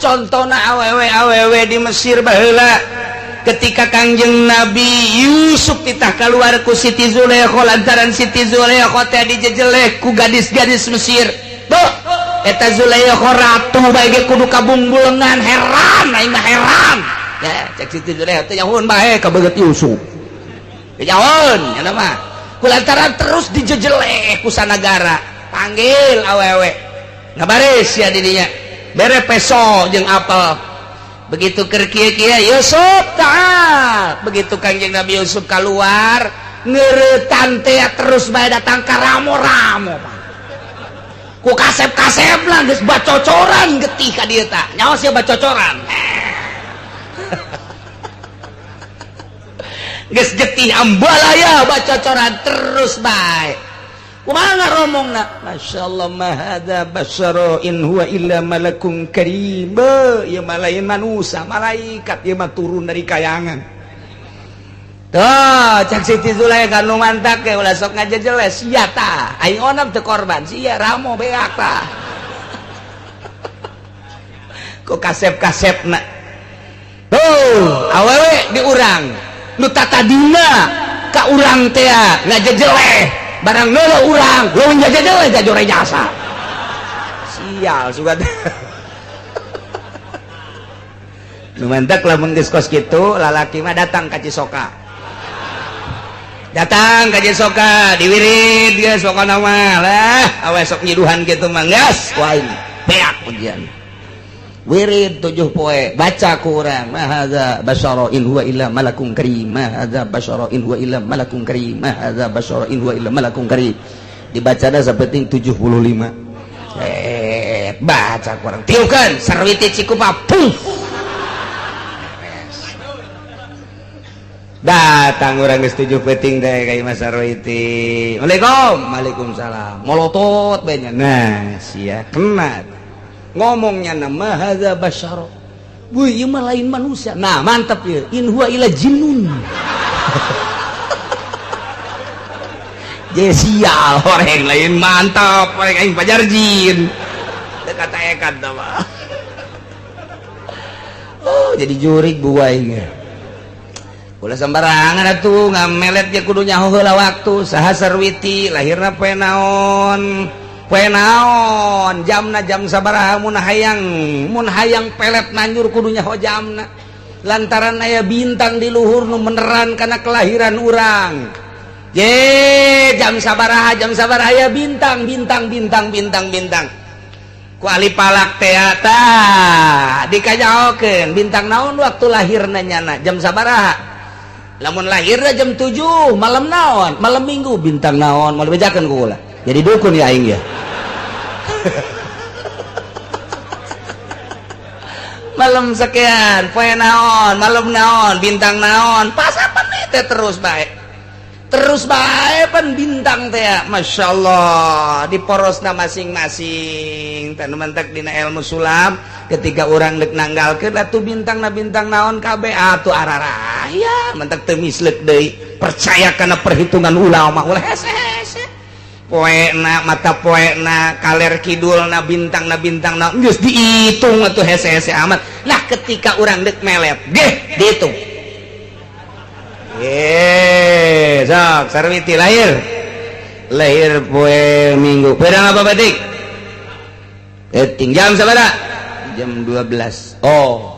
Contohna awewe awewe di Mesir baheula ketika Kangjeng Nabi Yusuf titah keluar ku Siti Zulaikha lantaran Siti Zulaikha teh dijejelek ku gadis-gadis Mesir. Tuh eta Zulaikha ratu bae ge kudu kabungbulengan, heran aing mah heran. Ya cek Siti Zulaikha teh nyahoeun bae ka beungeut Yusuf. Nyahoeun nya mah. Kulantaran terus dijejelek ku sanagara, panggil awewe. Ngabaris ya didinya. Bere peso jeung apel. Begitu keur kieu-kieu Yusuf taat. Begitu Kangjeng Nabi Yusuf keluar ngeuretan teh terus bae datang ka ramo-ramo. Ku kasep-kasep lah geus bacocoran getih ka dieu tah. Nyaho sia bacocoran. Geus getih ambalaya bacocoran terus bae. Kumaha ngaromongna? Masyaallah ma hadza basyara in huwa illa malakun karim. Ieu mah lain manusia, malaikat ieu mah turun dari kayangan. Tuh, cek Siti Zulaikha nu mantak ge ulah sok ngajejeles sia tah. Aing onam teu korban, sia ramo beak tah. Ku kasep-kasepna. Tuh, awewe di urang. Nu tatadina ka urang teh ngajejeleh. Barang leuleung urang, leuweung jajajeuleuh jajore jasa. Sial sugan. Nu mantak lamun geus kos kitu, lalaki mah datang ka Cisoka. Datang ka Cisoka, diwirid geus pokona mah lah, awe sok nyiduhan kitu mah geus ku aing beak ujian. Wirid 7 poe, baca ku urang, ma hadza basyara in huwa illa malakun karim, ma hadza basyara in huwa illa malakun karim, ma hadza basyara in huwa illa malakun karim. Dibacana sapenting 75. Baca ku urang. Tiukeun sarwiti cikupa pung. Datang urang geus 7 peuting teh ka Imah Sarwiti. Waalaikum, waalaikumsalam. Molotot bae nya. Nah, sia kena. Ngomongnya nama hadza basyara. Wih, ieu mah lain manusia. Nah, mantap ya. In huwa illa jinnun. Je sial orang lain mantap, orang aing pajar jin. Teu kata ekan tah mah. Oh, jadi jurig buai ge. Ulah sembarangan atuh ngamelet ge kudu nyaho heula waktu. Saha Sarwiti lahirna poe naon? Poe naon jamna jam sabaraha mun hayang pelet nanjur kudu nyaho jamna lantaran aya bintang di luhur nu meneran kana kelahiran urang. Ye jam sabaraha aya bintang bintang bintang bintang bintang ku ahli palak teh tah dikajaokeun bintang naon waktu lahirna nyana jam sabaraha lamun lahirna jam 7 malam naon malam minggu bintang naon mau dibejakeun ku kula jadi dukun ya aing ya. Malam sekian poe naon malam naon bintang naon pas apa nih teh terus bae pan bintang teh Masya Allah di porosna masing-masing teh nu mentek dina ilmu sulam ketika urang deuk nanggalkeun atuh bintang na bintang naon kabeh atuh araraya mentek teu misleuk deui percaya kana perhitungan ulama ulah hese-hese poena mata poena kaler kidulna bintang na bintang na geus dihitung atuh hese-hese amat. Nah ketika urang deuk melet geh dihitung. Ye, sok Sarwiti lahir. Lahir poe Minggu. Pedang apa batik? Eting jam sabaraha? Jam 12. Oh.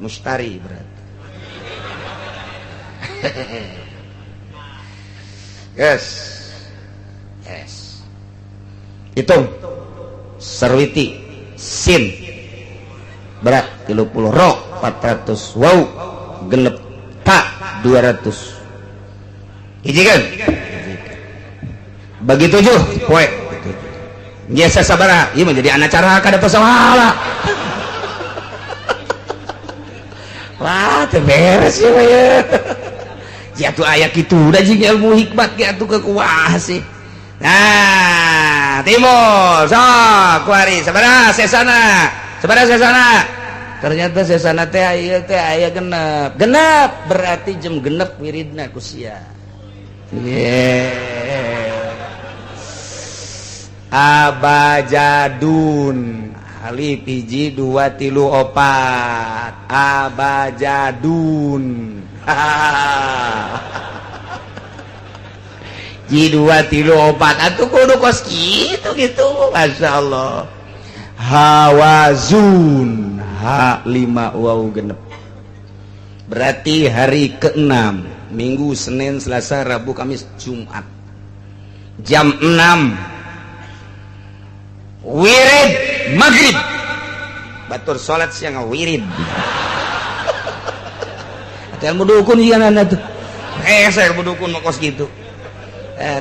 Mustari berarti. Yes. Yes. Hitung. Sarwiti sin berat 30 ro 400 wow genep ta 200 hiji kan bagi 7 poe biasa sabaraha ieu mah jadi anak cara kada pasahala. Wah teu beres ieu mah ya. Jatuh aya kitu da jeung ilmu hikmat ge atuh kekuah sih. Nah, timur sok kuari sabaraha sesana? Sabaraha sesana? Ternyata sesana teh aya teh aya genep. Genep berarti jam genep wiridna ku sia. Yeah. Abajadun. Alif hiji dua tilu opat abajadun. Ji dua tilu opat atuh kudu kos kitu gitu. Masya Allah. Hawazun H lima waw genep. Berarti hari ke-6, Minggu, Senin, Selasa, Rabu, Kamis, Jumat. Jam 6 wirid maghrib. Batur salat siang wirid. Atau ilmu dukun ieu tuh. Saya ilmu dukun mah kos gitu.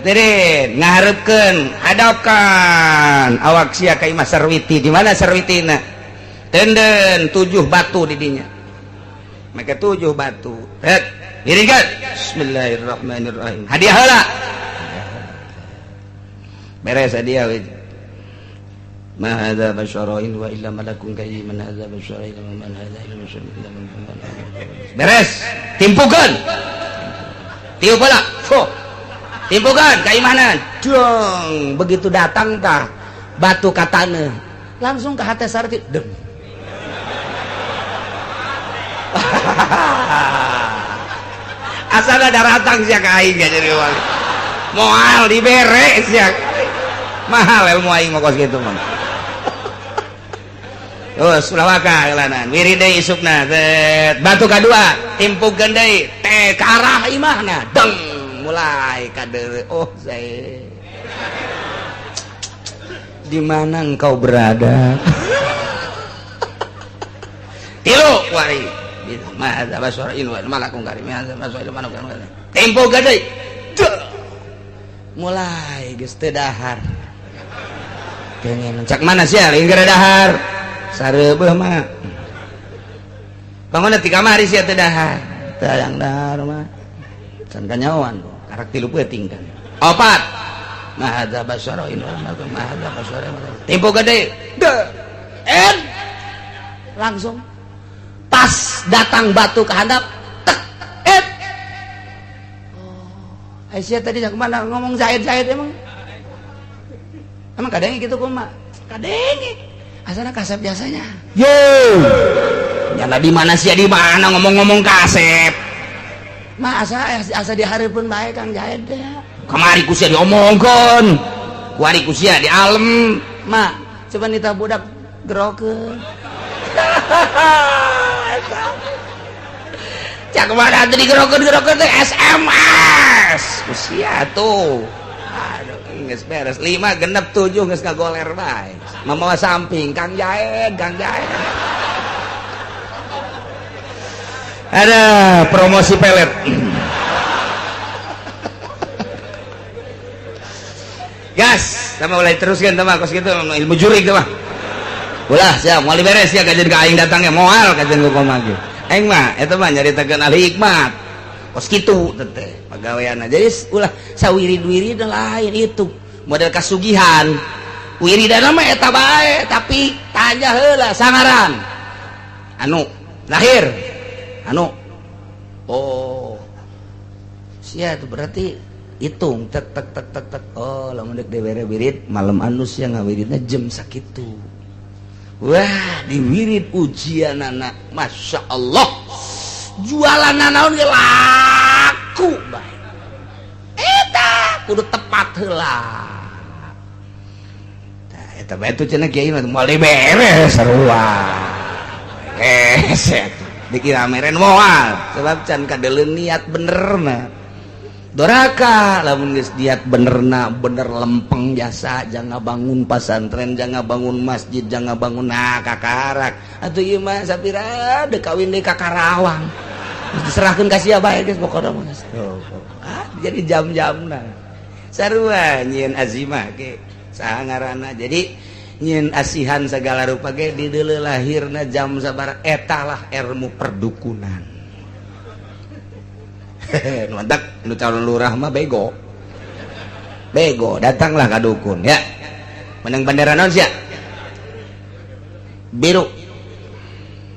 Tirin ngaharepkeun, hadapkan awak sia ka imah Sarwiti. Di mana Sarwitina? Tenden 7 batu di dinya. Maka 7 batu. Tek, wiridkan. Bismillahirrahmanirrahim. Hadiah heula. Beres hadiah we. Ma hadza basyara in wa illa malakun karim man hadza basyara illa man hadza illa basyara illa man. Beres. Timpukeun. Tiup heula. Fuh. Timpukeun ka imahna. Dong, begitu datang tah batu ka taneuh. Langsung ke hati sarti. Deng. Asal ada ratang sia ka aing jadi wali. Moal dibere sia. Mahal ilmu aing mah kos kitu mah. Terus ulah waka heulanan. Wirid deui isukna. Set. Batu kadua timpukeun deui teh ka arah imahna. Deng mulai kadeure. Oh, saya. Di mana engkau berada? Tilu wari. Ma hadza basyara in wa malakun karim. Ma hadza basyara malakun karim. Timpukeun deui. Mulai geus teu dahar. Pengen cak mana sih lain gara dahar. Sareubeeh mah. Bangun ti kamari sia teu dahar. Teu hayang dahar mah. Can kanyaoan karak tilu peuting kan. Opat. Ma hadza basyara in wa malakun ma hadza basyara. Timpo gede. En langsung pas datang batu ke handap tek et. Oh, Aisyah tadi cak mana ngomong Zaid emang. Emang kadang gitu kumaha? Kadang asana kasep biasanya. Yo. Nyala di mana sih di mana ngomong-ngomong kasep. Ma asa dihareupeun bae Kang Zaid teh. Kamari ku sia diomongkeun. Kuari ku sia di alem. Ma, coba nita budak gerokeun. Cak mana teh digerokeun-gerokeun teh SMS. Ku sia tuh. Aduh, geus beres 5 genep 7 geus ngagoler bae. Mamawa samping Kang Jaed, Kang Jaed. Ada promosi pelet. Gas, sama mulai teruskan sama kos gitu ilmu jurik mah. Ulah siap, moal beres ya kajian ka aing datangnya moal kajian ku kumaha ge. Aing mah eta mah nyaritakeun ahli hikmat. Kos kitu teh pagaweanna. Jadi ulah sawirid-wirid lain itu model kasugihan. Wiridana mah eta bae tapi tanya heula sangaran. Anu lahir. Anu. Oh. Sia itu berarti hitung tek tek tek tek tek. Oh, lamun deuk dibere wirid malam anu sia ngawiridna jam sakitu. Wah, diwirid ujianana Masya Allah. Jualan naon ge laku bae. Eta kudu tepat heula. Tah eta bae tuh cenah kiai mah moal beres sarua. Beres atuh. Dikira meren moal sebab can kadeuleun niat benerna. Doraka lamun geus niat benerna bener lempeng jasa jangan bangun pasantren jangan bangun masjid jangan bangun nah kakarak atuh ieu mah sapira deuk kawin deui ka Karawang diserahkeun ka sia bae geus pokona mah. Ah jadi jam-jamna sarua nyieun azimah ge saha ngaranna jadi nyieun asihan segala rupa ge di deuleu lahirna jam sabaraha eta lah ilmu perdukunan. Mantap, nu calon lurah mah bego. Bego, datanglah ka dukun ya. Menang bendera naon sia? Biru.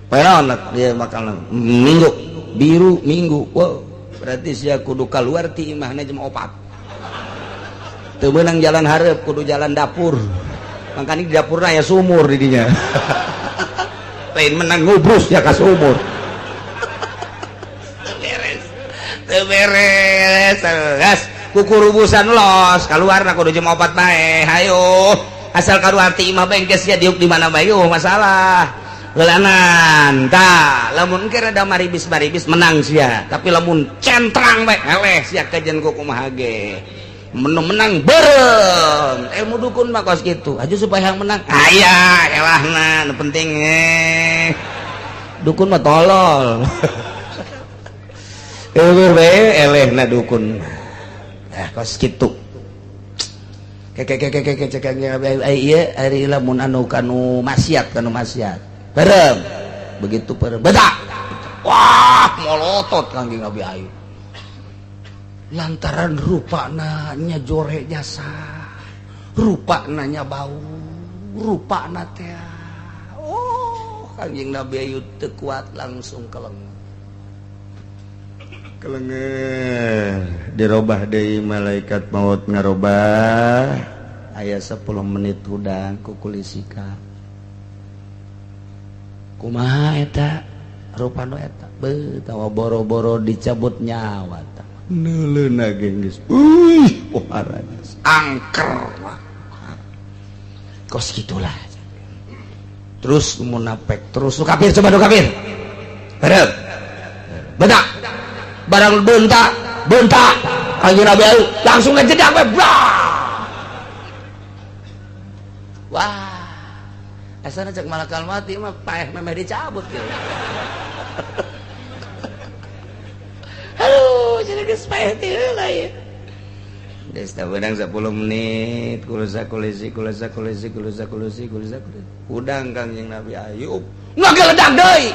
Poe naon dia bakal minggu. Biru minggu. Wow, berarti sia kudu keluar ti imahna jam 4. Teu meunang jalan hareup, kudu jalan dapur. Makanya di dapurna ya sumur di dinya. Lain menang ngubrus ya ka sumur. Teu beres. Teu beres. Gas kukurubusan los keluar kudu jam 4 bae. Hayo. Asal kaluar ti imah bengkes ya diuk di mana bae, oh masalah. Heulanan tah, lamun engke rada maribis-maribis menang sia, tapi lamun centrang bae eleh sia kajen ku kumaha ge. Menang beureum. Ilmu dukun mah kos kitu. Aju supaya yang menang. Aya elahna nu penting eh. Dukun mah tolol. Eueuh bae elehna dukun. Eh kos kitu. Keke keke keke cek ieu ari lamun anu kanu maksiat kanu maksiat. Beureum. Begitu beureum. Bedak. Wah, molotot Kangjeng Nabi Ayub. Lantaran rupa nanya jore jasa, rupa nanya bau, rupa teh. Oh, Kangjeng Nabi Ayub teu kuat langsung keleng. Kelengen dirobah deui malaikat maut ngarobah aya 10 menit hudang ku kulisika. Kumaha eta rupa nu eta? Beuh, tawa boro-boro dicabut nyawa tah. Neuleuna ge geus. Uih, pohara angker. Kos gitulah. Terus munafik, terus nu kafir, coba nu kafir. Beureum. Bedak. Barang bentak, bentak. Kanjeng Nabi langsung ngejedak we. Wah. Asana cek malakal mati mah paeh memeh dicabut gitu. Aduh, jadi geus paeh teh heula ieu. Geus tah beunang 10 menit kulusa kulisi kulusa kulisi kulusa kulisi kulusa kulisi. Hudang Kangjeng Nabi Ayub ngageledak deui.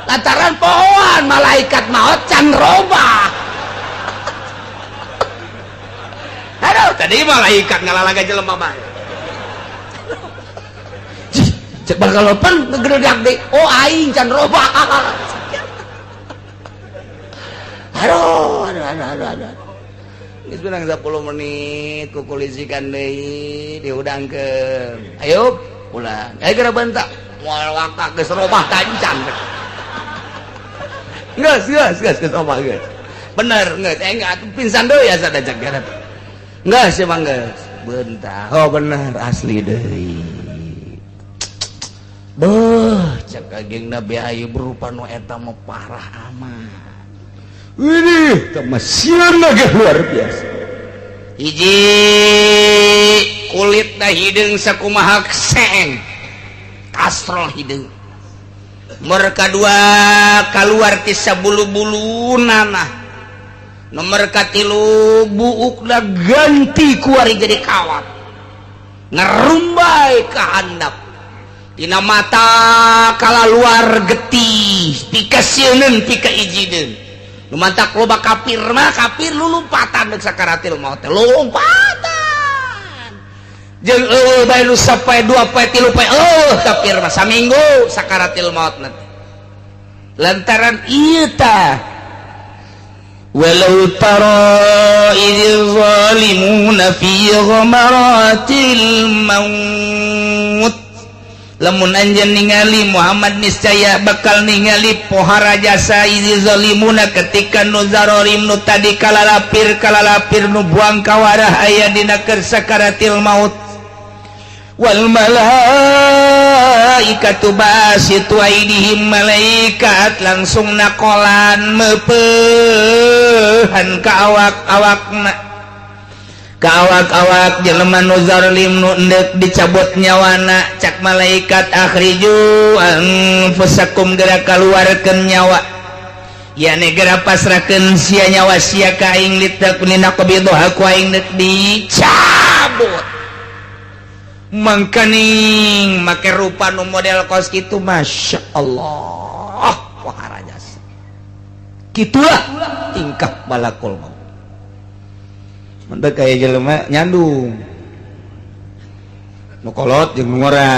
Lantaran pohoan malaikat maut can robah. Aduh, tadi malaikat ngalalaga jelema mah. Cek bakal pan ngegeledak deui. Oh aing can robah. Aduh, aduh, aduh, aduh, aduh. Geus beunang 10 menit kukulisikan deui dihudangkeun. Ayo pulang. Ayo geura bentak. Moal wakak geus robah tancan. Geus, geus, geus, geus robah geus. Bener geus, enggak pingsan deui asa da cek garap. Geus emang geus. Bentak. Oh bener asli deui. Beuh, cek Kangjeng Nabi Ayub berupa nu eta mah parah amat. Ini kemasian lagi luar biasa. Hiji kulit dah hideung sakumaha seeng. Kastrol hideung. Nomor kadua kaluar ti sabulu-bulu nanah. Nomor katilu buukna ganti kuari jadi kawat. Ngerumbai ka handap. Dina mata kalaluar getih, pikasieun pikaijineun. Nu mantak loba kafir mah kafir lulumpatan deuk sakaratil maut teh lompatan. Jeung eueuh bae nu sapoe dua poe tilu poe eueuh kafir mah saminggu sakaratil maut nanti. Lantaran ieu tah walau tara idz zalimuna fi ghamaratil maut. Lamun anjeun ningali Muhammad niscaya bakal ningali pohara jasa idz zalimuna ketika nu zarorim nu tadi kalalapir kalalapir nu buang kawarah aya dina keur sakaratil maut. Wal malaikatu basitu aidihim, malaikat langsung nakolan meupehan ka awak-awakna ka awak-awak jelema nu zalim nu endek dicabut nyawana. Cak malaikat akhriju anfusakum, geura kaluarkeun nyawa yani geura pasrahkeun sia nyawa sia ka aing litaknina qabidha ku aing deuk dicabut. Mangkaning make rupa nu model kos kitu Masya Allah wahara jasa. Kitulah tingkah malakul maut. Mantap kayak jelema nyandung nu kolot jeung nu ngora.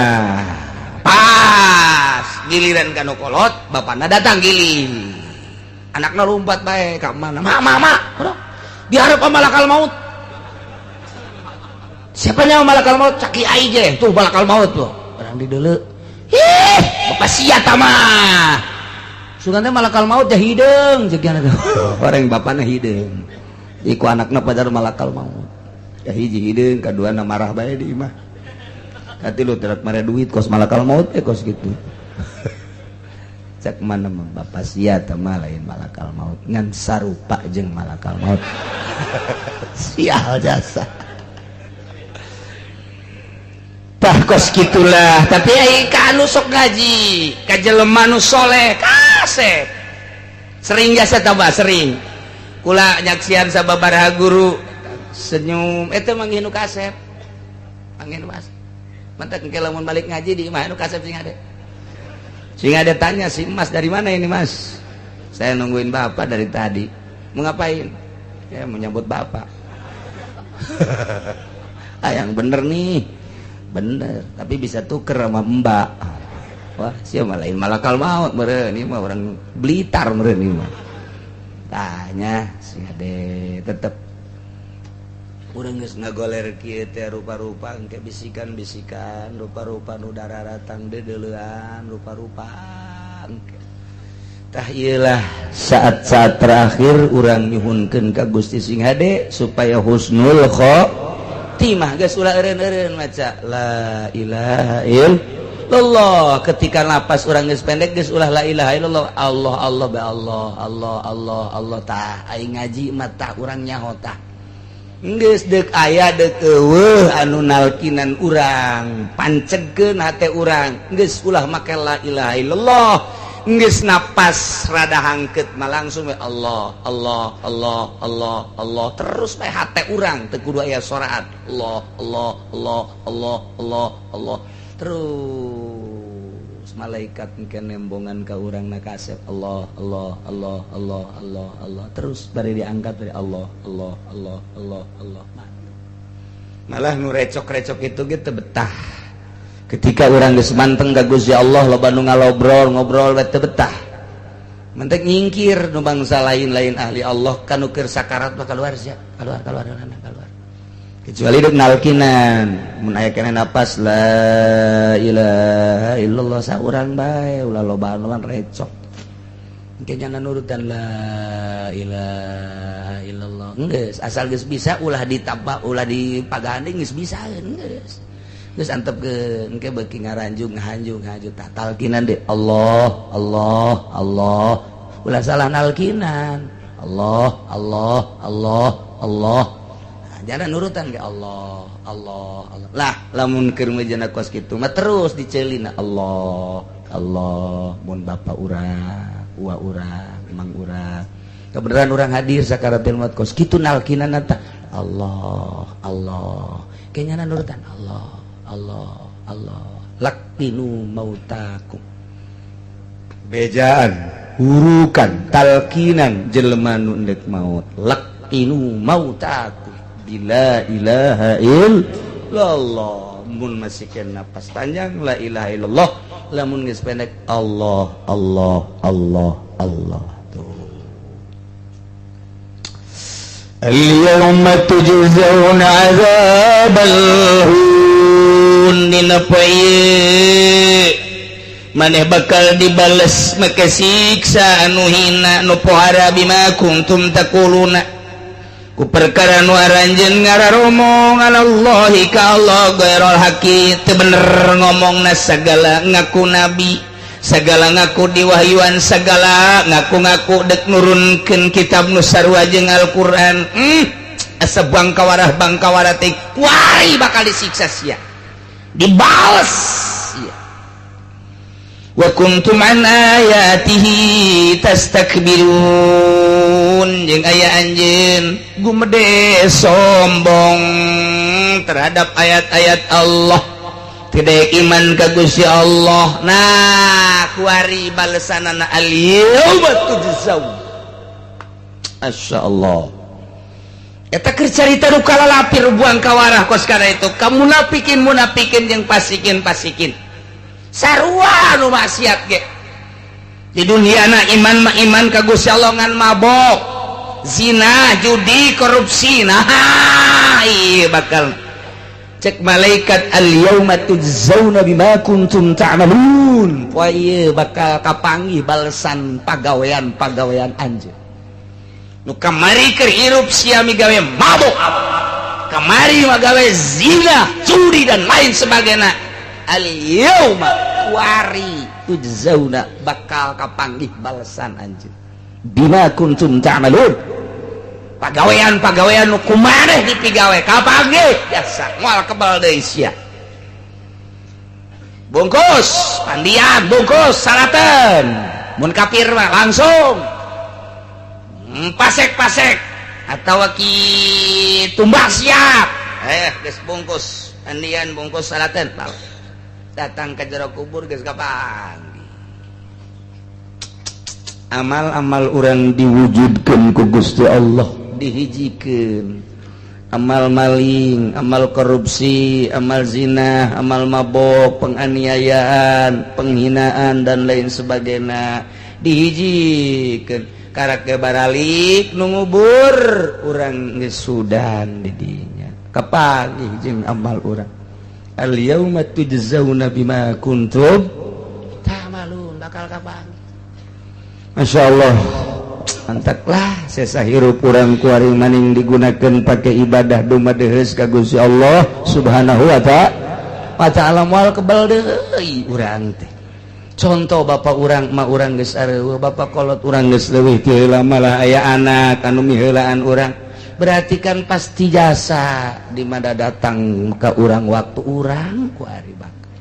Pas giliran ka nu kolot bapana datang giling. Anakna lompat bae ka mana? Ma ma ma. Diharap malakal maut. Siapa nyawa malakal maut? Cak kiai ge tuh malakal maut tuh. Orang di deuleu. Ih, bapak sia mah. Sugan teh malakal maut teh hideung ceuk teh. Orang bapana hideung. Iku anakna padahal malakal maut. Ya hiji hideung, kaduana marah bae di imah. Katilu terak mere duit kos malakal maut eh kos gitu. Cak mana mah bapak sia teh mah lain malakal maut, ngan sarupa jeung malakal maut. Sial jasa. Tah kos gitulah, tapi ai ka anu sok ngaji, ka jelema nu soleh kasep. Sering jasa tambah sering. Kula nyaksian sababaraha guru senyum eta manggih nu kasep. Manggih nu kasep. Mantak engke lamun balik ngaji di imah nu kasep sing ada. Sing ada tanya si Mas, dari mana ini Mas? Saya nungguin Bapak dari tadi. Mau ngapain? Ya mau nyambut Bapak. Ah, yang bener nih. Bener, tapi bisa tuker sama Mbak. Wah, siapa lain malakal maut meureun ini mah, orang Blitar meureun ini mah. Tanya sing ade tetep urang geus ngagoler kieu teh rupa-rupa engke bisikan-bisikan, rupa-rupa nu dararatang deudeulean, rupa-rupa engke. Tah ieulah saat-saat terakhir urang nyuhunkeun ka Gusti sing hade supaya husnul khotimah. Geus ulah eureun-eureun maca la ilaha illallah. Ketika napas urang geus pendek, geus ulah la ilaha illallah, Allah Allah ba Allah Allah Allah Allah. Tah aing ngaji mah tah urang nyaho tah. Geus deuk aya deuk eueuh anu nalkinan urang, pancegkeun hate urang, geus ulah make la ilaha illallah. Geus napas rada hangkeut mah langsung we Allah Allah Allah Allah Allah terus we hate urang, teu kudu aya soraat. Allah Allah Allah Allah Allah Allah terus, malaikat engke nembongan ka urang na kasep. Allah Allah Allah Allah Allah Allah terus, bari diangkat dari Allah Allah Allah Allah Allah. Malah nu recok-recok itu gitu betah. Ketika urang geus manteng ka Gusti Allah, loba nu ngalobrol ngobrol we teu betah, mentek nyingkir nu bangsa lain-lain ahli Allah. Kan nu keur sakarat mah keluar sia, keluar, keluar, keluar, keluar, kecuali dek nalkinan. Mun aya keneh napas la ilaha illallah saurang bae, ulah lobaan recok. Engke jangan nurutan la ilaha illallah. Geus asal geus bisa, ulah ditambah, ulah dipaganding, geus bisa geus. Geus antepkeun, engke beuki ngaranjung ngahanjung ngahanjung. Tah talkinan deh Allah Allah Allah, ulah salah nalkinan. Allah Allah Allah Allah. Nah, jangan nurutan ke Allah Allah Allah lah. Lamun keur mejana kos kitu mah terus dicelina Allah Allah. Mun bapak urang, uwa urang, emang urang kebenaran urang hadir sakaratul maut kos kitu nalkinan tah Allah Allah, kayaknya nurutan Allah Allah Allah. Laqinu mautakum, bejaan hurukan talkinan jelema nu endek maut. Laqinu mautakum bila ilaha illallah. Mun masih kena napas panjang la ilaha illallah, lamun geus pendek Allah Allah Allah Allah. Tuh. Al-yawma tujzauna azabal hun, dina poe maneh bakal dibales make siksa anu hina nu pohara, bima kuntum taquluna, ku perkara nu aranjeun ngararomong, alallahi ka Allah, ghairul haqqi, teu bener ngomongna. Sagala ngaku nabi, segala ngaku diwahyuan, segala ngaku-ngaku dek nurunkeun kitab nu sarua jeung Al-Qur'an, asa bangkawarah bangkawara teh kuari bakal disiksa sia, dibales sia. Wa kuntum an ayatihi tastakbirun, jeung aya anjeun gumede sombong terhadap ayat-ayat Allah, tidak iman ka Gusti Allah. Nah, kuari balesanana al yauma tujzaun. Asya Allah, eta keur carita nu kalalapir buang kawarah kos kana itu kamu munafikin munafikin jeung fasikin fasikin, sarua nu maksiat ge di dunia na iman mah iman ka Gusti Allah, ngan mabok, zina, judi, korupsi. Nah, iya bakal Cek malaikat, "Al yauma tujzauna bima kuntum ta'malun." Poe ieu bakal kapanggih balesan pagawean-pagawean anjeun nu kamari keur hirup. Sia migawe mabok, kamari magawe zina, curi, dan lain sebagainya. Al yauma, kuari, tujzauna, bakal kapanggih balesan anjeun, bima kuntum ta'malun, pagawean-pagawean nu kumaneh dipigawe kapanggih biasa, moal kebal deui sia. Bungkus pandian, bungkus salaten. Mun kafir mah langsung pasek-pasek atau ki tumbak siap. Geus bungkus pandian, bungkus salaten, datang ke jero kubur geus kapanggih. Amal-amal urang diwujudkan ku Gusti Allah, dihijikan. Amal maling, amal korupsi, amal zina, amal mabok, penganiayaan, penghinaan, dan lain sebagainya dihijikan. Karak baralik nu ngubur urang geus sudan didinya kapanggih jeung amal urang. Al yauma tujzauna bima kuntum ta'malun, bakal kapanggih. Masya Allah, mantaplah sesa hirup urang kuari maning digunakan pakai ibadah dumadeheus ka Gusti Allah Subhanahu wa ta'ala, moal kebal deui urang teh. Contoh, bapak urang, emak urang geus areuweuh, bapak kolot urang geus leuwih ti heula, malah aya anak anu miheulaan urang. Berarti kan pasti jasa di mana datang ke urang waktu urang kuari bakal.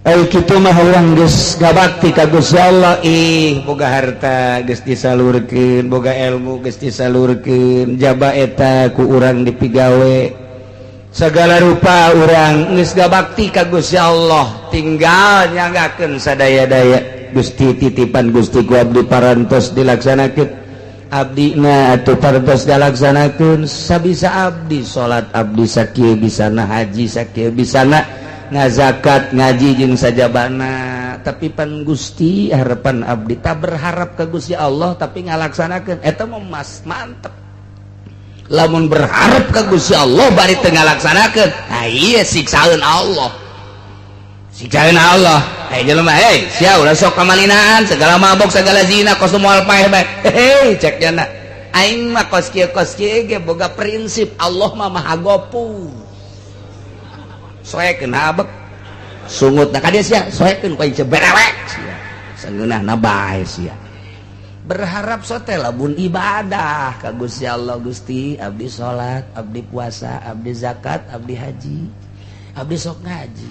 Ay, kitu mah urang geus gabakti ka Gusti Allah. Ih, boga harta geus disalurkeun, boga ilmu geus disalurkeun, jaba eta ku urang dipigawe segala rupa, urang geus gabakti ka Gusti Allah, tinggal nyanggakeun sadaya-daya. Gusti, titipan Gusti ku abdi parantos dilaksanakeun, abdi na atuh parantos dilaksanakeun sabisa abdi. Salat abdi sakieu bisana, haji sakieu bisana, ngazakat, ngaji jeung sajabana. Tapi pan Gusti, harapan abdi tak berharap ke Gusti Allah tapi ngalaksanakeun, eta mah mas mantep. Lamun berharap ke Gusti Allah bari teu ngalaksanakeun, nah iya siksaeun Allah, siksaeun Allah. Hei jelema, hei sia, ulah sok kamalinaan, segala mabok, segala zina, kos moal paeh bae. Hei, cek jana, aing mah kos kieu ge boga prinsip, Allah mah Maha Gopur. Soekeun habek sungut nah ka sia, soekeun ku aing berewek sia, sangeunahna bae sia. Berharap sote lamun ibadah ka Gusti Allah, "Gusti, abdi salat, abdi puasa, abdi zakat, abdi haji, abdi sok ngaji,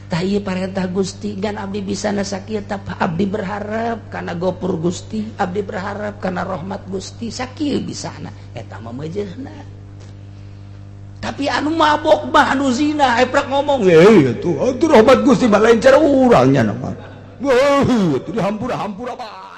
tah ieu parentah Gusti, dan abdi bisa sakieu, tapi abdi berharap karena gopur Gusti, abdi berharap karena rahmat Gusti, sakieu bisana." Eta mah meujeuhna. Tapi anu mabok mah, anu zina, eprak ngomong, "Eh, itu rahmat Gusti mah lain cara urangnya nama. Wah, itu dihampura hampura apa."